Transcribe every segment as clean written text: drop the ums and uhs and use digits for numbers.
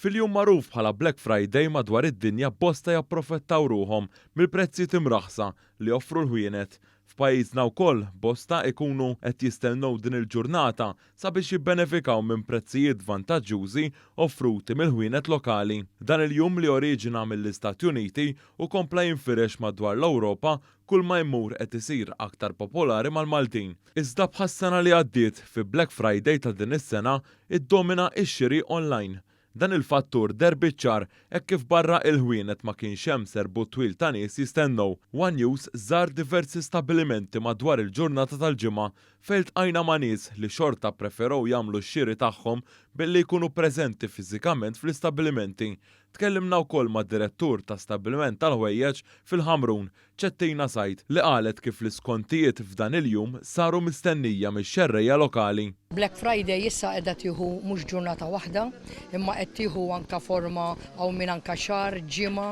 Fil-jum magħruf bħala Black Friday madwar id-dinja bosta japprofettaw ruħhom mill-prezzijiet imraħħsa li joffru l-ħwienet. F'pajjiżna wkoll bosta ikunu qed jistennew din il-ġurnata sabiex jibbenefikaw minn prezzijiet vantaġġjużi offruti mill-ħwienet lokali. Dan il-jum li oriġina mill-Istati Uniti u kompla jinfirex madwar l-Ewropa kull ma jmur qed isir aktar popolari mal-Maltin. Iżda bħas-sena li għaddiet, fi Black Friday ta' din is-sena iddomina x-xiri online. Dan il-fattur deher biċ-ċar hekk kif barra il-ħwienet ma kienx hemm serbut twil ta' nies jistennew. One News żar diversi stabbilimenti madwar il-ġurnata tal-Ġimgħa fejn ltqajna ma' nies li xorta ppreferew jagħmlu x-xiri tagħhom billi jkunu preżenti fiżikament fl-istabbilimenti. Tkellimna wkoll mad-direttur ta' stabbiliment tal-ħwejjeġ fil-Ħamrun, Ċettina Said, li qalet kif l-iskontijiet f'dan il-jum saru mistennija mix-xerrejja lokali. Black Friday issa qiegħda tieħu mhux ġurnata waħda, imma qed tieħu anke forma hawn min anke xahar, ġimgħa,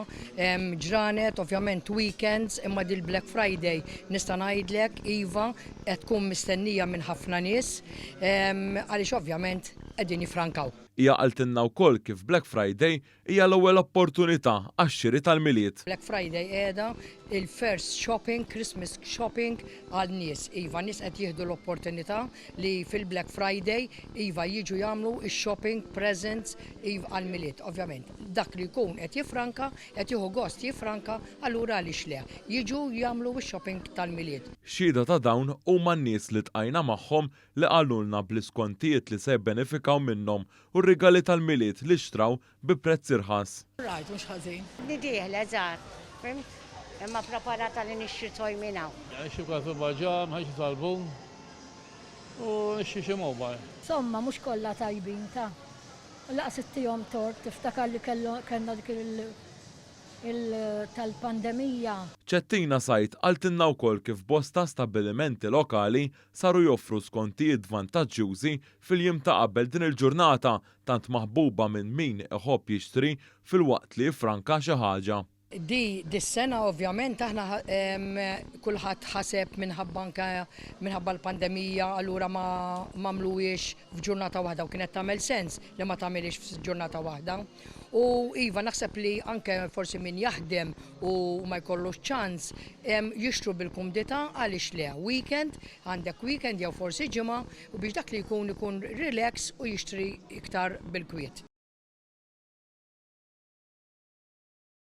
ġranet, ovvjament weekends, imma dil-Black Friday nista' ngħidlek iva qed tkun mistennija minn ħafna nies għaliex ovvjament qegħdin jiffrankaw. Hija qaltilna wkoll kif Black Friday Hija l-ewwel opportunità għax-xiri tal-Milied. Black Friday qiegħda il-first shopping, Christmas shopping għal nies. Iva, nies qed jieħdu l-opportunità li fil-Black Friday iva jiġu jagħmlu x-shopping, presents iva għall-Milied. Ovvjament, dak li jkun qed jiffranka, qed jieħu gost jiffranka, allura għaliex le? Jiġu jagħmlu x-shopping tal-Milied. Xhieda ta' dawn huma n-nies li ltqajna magħhom li qalulna bl-iskontijiet li se jibbenefikaw minnhom u r-rigali tal-Milied li xtraw bi prezz irħas. Rajt mhux ħażin. Li dieħla eżatt, fhimt? Imma preparata li nixtri toy minn hawn. Nixtri kważi baġam, xi salbun u nixtri xi mobile. Somma mhux kollha tajbin ta. U laqas ittihom tort, tiftakar li kellna dik il tal-pandemija. Ċettina Said qaltilna wkoll kif bosta stabbilimenti lokali saru joffru skontijiet vantaġġjużi fil-jiem ta' qabel din il-ġurnata tant maħbuba minn min iħobb jixtri filwaqt li jiffranka xi ħaġa. Di dis-sena ovvjament aħna kulħadd ħaseb minħabba anke minħabba l-pandemija allura ma m'għamluhiex f'ġurnata waħda u kienet tagħmel sens li ma tagħmilhiex f'ġurnata waħda. U iva naħseb li anke forsi min jaħdem u ma jkollux ċans jixtru bil-kumdità għaliex le weekend, għandek weekend jew forsi ġimgħa u biex dak li jkun ikun relax u jixtri iktar bil-kwiet.